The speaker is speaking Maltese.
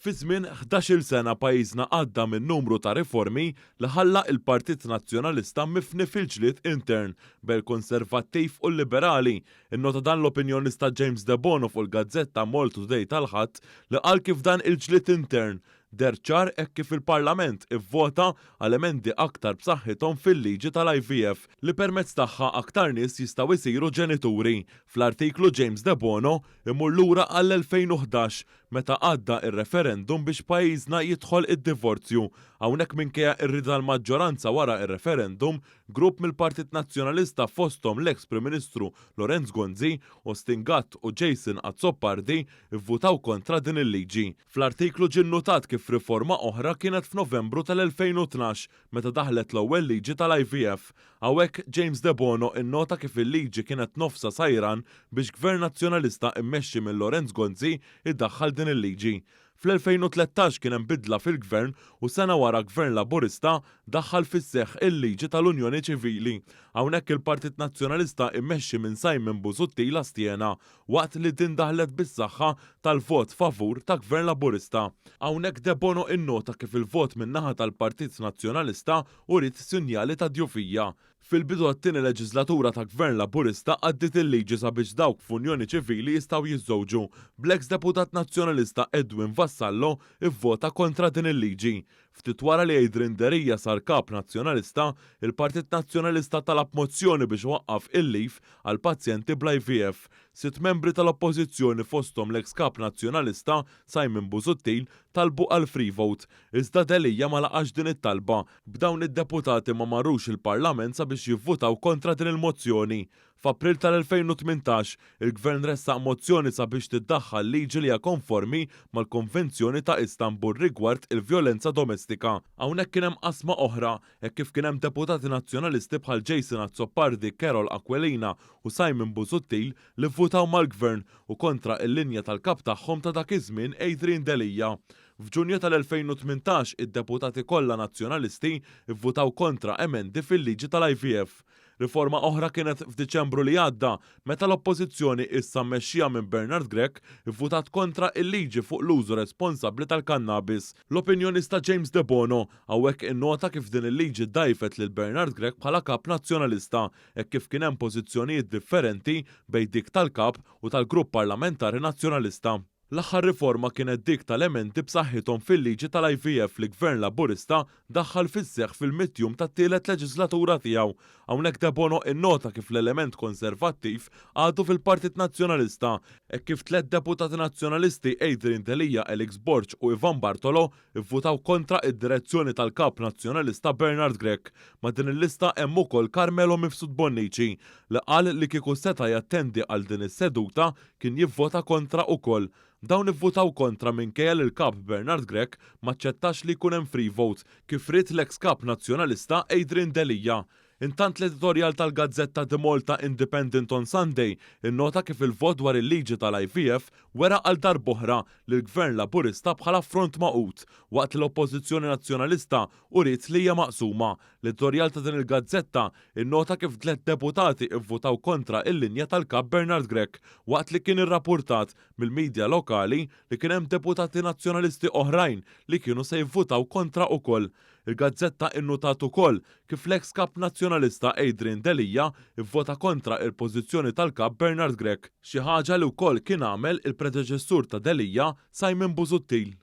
Fi żmien 11-il sena pajjiżna għadda minn numru ta' riformi li ħalla il-Partit Nazzjonalista mifni fil-ġlied intern bejn il-Konservattiv u l-Liberali. Innota dan l-opinjonista James Debono fuq il-gazzetta MaltaToday tal-Ħadd, li qal kif dan il-ġlied intern deher ċar hekk kif il-Parlament ivvota għal emendi aktar b'saħħithom fil-liġi tal-IVF li permezz tagħha aktar nies jistgħu jsiru ġenituri. Fl-artiklu, James Debono imur lura għall-2011, meta għadda ir-referendum biex pajjiżna jidħol id-divorzju. Hawnhekk, minkejja r-rieda l-maġġoranza wara ir-referendum, grupp mill-Partit Nazzjonalista, fosthom l-eks Prim Ministru Lawrence Gonzi, Austin Gatt u Jason Azzopardi, ivvutaw kontra din il-liġi. Fl-artiklu ġie nnotat kif riforma oħra kienet f'Novembru tal-2012, meta daħlet l-ewwel liġi tal-IVF. Hawnhekk James Debono innota kif il-liġi kienet nofsa sajran biex Gvern Nazzjonalista immexxi minn Lawrence Gonzi iddaħħal din il-liġi. Fl-2013 kien hemm bidla fil-Gvern u sena wara Gvern Laburista daħħal fis-seħħ il-liġi tal-Unjoni Ċivili. Hawnhekk il-Partit Nazzjonalista immexxi minn Simon Busuttil astjena, waqt li din daħlet bis-saħħa tal-vot favur ta' Gvern Laburista. Hawnhekk Debono innota kif il-vot min-naħa tal-Partit Nazzjonalista uriet sinjali ta' djufija. Fil-bidu għat-tieni leġislatura ta' Gvern Laburista għaddiet il-liġi sabiex dawk f'unjoni ċivili jistgħu jiżżewġu, bl-eks deputat Nazzjonalista Edwin Vassallo ivvota kontra din il-liġi. Ftit wara li Adrian Delia sar kap Nazzjonalista, il-Partit Nazzjonalista talab mozzjoni biex waqqaf il-leave għal pazjenti bl-IVF. Sitt membri tal-Oppożizzjoni, fosthom l-eks kap Nazzjonalista Simon Busuttil, talbu għal free vote. Iżda Delia ma laqax din it-talba, b'dawn id-deputati ma marrux il-Parlament sabiex jivvutaw kontra din il-mozzjoni. F'April tal-2018, il-Gvern ressaq mozzjoni sabiex tiddaħħal liġi li hija konformi mal-Konvenzjoni ta' Istanbul rigward il-vjolenza domestika. Hawnhekk kien hemm qasma oħra, hekk kif kien hemm deputati Nazzjonalisti bħal Jason Azzopardi, Karol Aquilina u Simon Busuttil li vvutaw mal-Gvern u kontra il-linja tal-kap tagħhom ta' dak iż-żmien, Adrian Delia. F'Ġunju tal-2018, id-deputati kollha Nazzjonalisti vvutaw kontra emendi fil-liġi tal-IVF. Riforma oħra kienet f'Diċembru li għadda, meta l-Oppożizzjoni, issa mmexxija minn Bernard Grech, ivvutat kontra il-liġi fuq l-użu responsabbli tal-kannabis. L-opinjonista James Debono hawnhekk innota kif din il-liġi dajfet lil Bernard Grech bħala kap Nazzjonalista, hekk kif kien hemm pożizzjonijiet differenti bejn dik tal-kap u tal-grupp parlamentari Nazzjonalista. L-aħħar riforma kienet dik tal-emendi b'saħħithom fil-liġi tal-IVF li Gvern Laburista daħħal fis-seħħ fil-100 jum tat-tielet leġislatura tiegħu. Hawnhekk Debono innota kif l-element konservattiv għadu fil-Partit Nazzjonalista, hekk kif tliet deputati Nazzjonalisti, Adrian Delia, Alex Borg u Ivan Bartolo, ivvutaw kontra id-direzzjoni tal-kap Nazzjonalista Bernard Grech. Ma' din il-lista hemm ukoll Carmelo Mifsud Bonnici, li qal li kieku seta' jattendi għal din is-seduta kien jivvota kontra ukoll. Dawn ivvutaw kontra minkejja li l-kap Bernard Grech maċċettax li jkun hemm free vote, kif ried l-eks kap Nazzjonalista Adrian Delia. Intant, l-editorjal tal-gazzetta The Malta Independent on Sunday innota kif il-vot dwar il-liġi tal-IVF wera għal darb'oħra li l-Gvern Laburista bħala front magħqud, waqt li l-Oppożizzjoni Nazzjonalista uriet li hija maqsuma. L-editorjal ta' din il-gazzetta innota kif tliet deputati ivvutaw kontra il-linja tal-kap Bernard Grech, waqt li kien irrapportat mill-medja lokali li kien hemm deputati Nazzjonalisti oħrajn li kienu se jivvutaw kontra ukoll. Il-gazzetta innotat ukoll kif l-eks kap Nazzjonalista Adrian Delia ivvota kontra il-pożizzjoni tal-kap Bernard Grech, xi ħaġa li wkoll kien għamel il-predeċessur ta' Delia, Simon Busuttil.